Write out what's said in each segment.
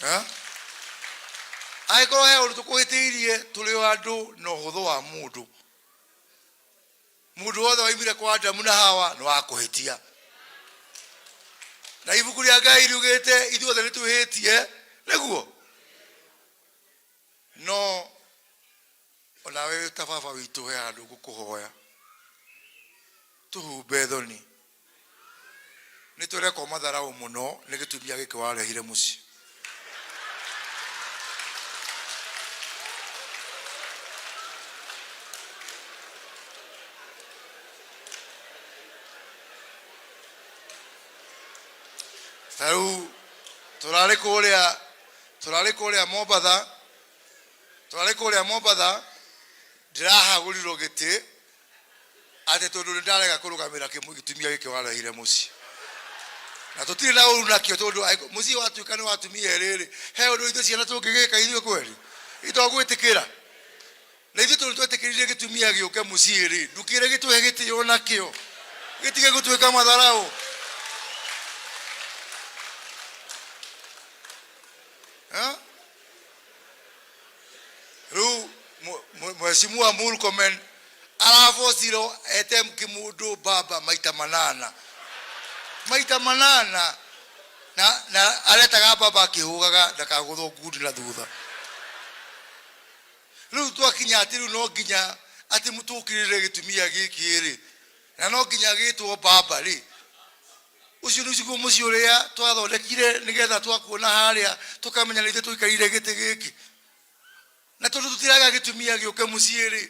Eh? Angĩkorwo he ũndũ tũkũhĩtĩirie tũrĩ o andũ na ũhũthũ wa mũndũ. Mũndũ wothe waimire kwa Adamu na Hawa nĩ wa kũhĩtia. Na ibuku rĩa Ngai riugĩte ithuothe nĩ twĩhĩtie, nĩguo? No onawe wĩ ta baba witũ he handũ ngũkũhoya tũhumbe thoni. Nĩ tũrekwo matharaũ mũno nĩ gĩtumia gĩkĩ warehire mũciĩ. Ta rĩu tũrarĩ kũrĩa tũrarĩ kũrĩa Mombatha tũrarĩ kũrĩa Mombatha ndĩrahagũrirwo gĩtĩ atĩ tondũ nĩ ndarega kũrũgamĩra gĩtumia gĩkĩ warehire mũciĩ na tũtirĩ na ũru nakĩo tondũ mũciĩ watuĩka nĩ wa atumia erĩ rĩ he ũndũ ithuĩ ciana tũngĩgĩka ithuĩ kweri itogwĩtĩkĩra na ithuĩ tondũ twetĩkĩrire gĩtumia gĩũke mũciĩ rĩ ndũkĩre gĩtũhe gĩtĩo nakĩo gĩtige gũtuĩka matharaũ. Eh? Rĩu Mheshimiwa Murkomen arabocirwo ete kĩmũndũ baba maita manana maita manana na, na aretaga baba akĩhũgaga ndakagũthwo ngundi na thutha. Rĩu twakinya atĩ rĩu no nginya atĩ tũkirĩre gĩtumia gĩkĩ rĩ na no nginya gĩtwo baba rĩ ũcio nĩguo mũciĩ ũrĩa twathondekire nĩgetha twakuona harĩa tũkamenya nĩ ithuĩ tũikarĩire gĩtĩ gĩkĩ. Na tondũ tũtiraga gĩtumia gĩũke mũciĩ rĩ,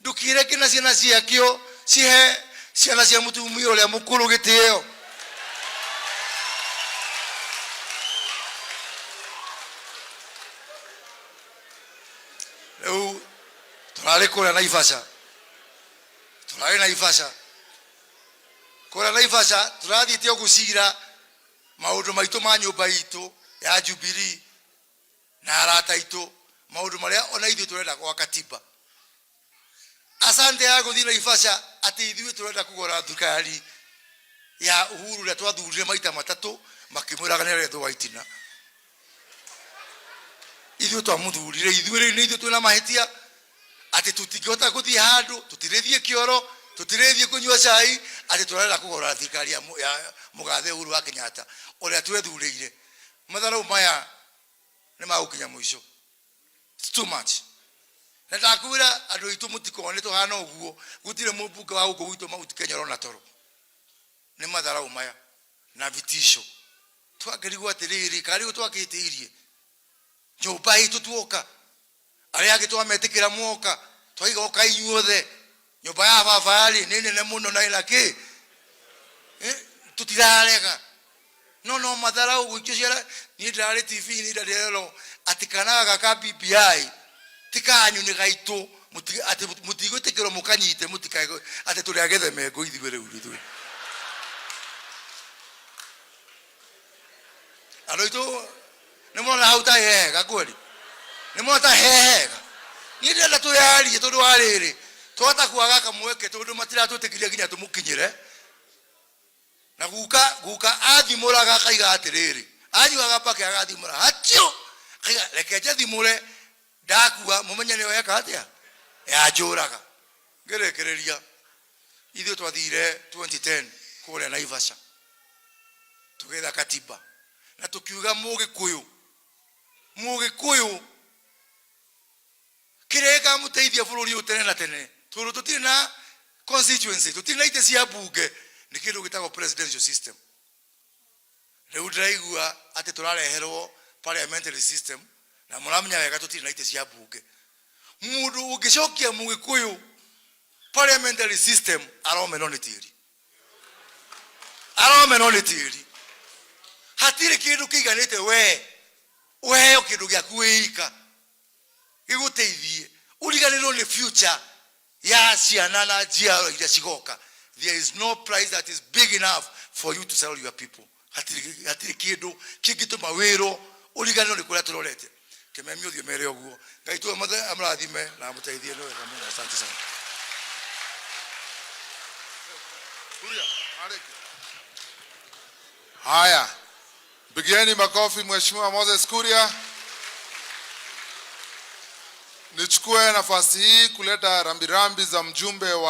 ndũkĩre kĩna ciana ciakĩo cihe ciana cia mũtumia ũrĩa mũkũrũ gĩtĩo. Rĩu tũrarĩ kũrĩa Naivasha, tũrarĩ Naivasha Kũrĩa Naivasha tũrathiĩte o gũcira maũndũ maitũ ma nyũmba itũ ya Jubilee na arata aitũ maũndũ marĩa ona ithuĩ tũrenda gwa katiba. Asante ya gũthiĩ Naivasha atĩ ithuĩ tũrenda kũgũra thirikari ya Uhuru ĩrĩa twathurire maita matatũ makĩmwĩraga nĩ arethwo Waitina. Ithuĩ twamũthurire ithuĩ rĩu nĩ ithuĩ twĩna mahĩtia atĩ tũtingĩhota gũthiĩ handũ tũtirĩthiĩ kĩoro tũtirĩthiĩ kũnyua cai atĩ tũrarenda kũgũra thirikari ya mũgathe Uhuru wa Kenyatta ũrĩa twethurĩire. Matharau maya nĩ magũkinya mũico. It's too much. Na ndakwĩra andũ aitũ mũtikone tũhana ũguo gũtirĩ mũmbunge wa gũkũ gwitũ Mount Kenya ũrona toro. Nĩ matharau maya na vitisho. Twakĩrigwo atĩrĩrĩ, karĩ ũ twakĩtĩirie nyũmba itũ tuoka, arĩa angĩ twametĩkĩra mwoka, twaiga ũkai inyuothe, nyũmba ya baba rĩ nĩ nene mũno na ĩna kĩ, tũtirarega. No no matharau gũikio ciara, niĩ ndĩrarĩ TV-inĩ ira ndĩrerwo atĩ kana gaka ka BBI ti kanyu nĩ gaitũ, atĩ mũtigwĩtĩkĩrwo mũkanyite mũtikae, atĩ tũrĩ agethe mengũ ithuĩ rĩu ithuĩ. Andũ aitũ nĩ mona hau ta he hega kweli? Nĩ mona ta he hega? Niĩ ndĩrenda twĩyarie tondũ wa rĩrĩ, twahota kwaga kamweke tondũ matiratwĩtĩkĩria nginya tũmũkinyĩre. Na guka guka athimũraga akaiga atĩrĩrĩ, anyuaga mbakĩ agathimũra hatiu, akaiga reke njathimũre ndakua mũmenye nĩyo yeka atĩa yanjũraga. Ngĩrĩkĩrĩria, ithuĩ twathire 2010 kũrĩa Naivasha tũgĩetha katiba na tũkiuga mũgĩkũyũ mũgĩkũyũ Kĩrĩa gĩkamũteithia bũrũri ũyũ tene na tene, tondũ tũtirĩ na constituency, tũtirĩ na itĩ cia mbunge, nĩ kĩndũ gĩtagwo presidential system. Rĩu ndĩraigua atĩ tũrareherwo parliamentary system, na mũramenya wega tũtirĩ na itĩ cia mbunge. Mũndũ ũngĩcokia mũgĩkũyũ parliamentary system aromenwo nĩ tĩri. Aromenwo nĩ tĩri. Hatirĩ kĩndũ kĩiganĩte we ũheo kĩndũ gĩaku wĩ ika. Gĩgũteithie ũriganĩrwo nĩ future ya ciana na njiarwa iria cigoka. There is no price that is big enough for you to sell your people. Hatirĩ hatirĩ kĩndũ kĩngĩtũma wĩrwo ũriganĩrwo nĩ kũrĩa tũrorete. Kĩmemi ũthiĩ mere ũguo. Ngai tu amũrathime na amũteithie nĩ wega mũno. Asante sana. Haya. Mpigieni makofi Mheshimiwa Moses Kuria. Nichukue nafasi hii kuleta rambirambi za mjumbe wa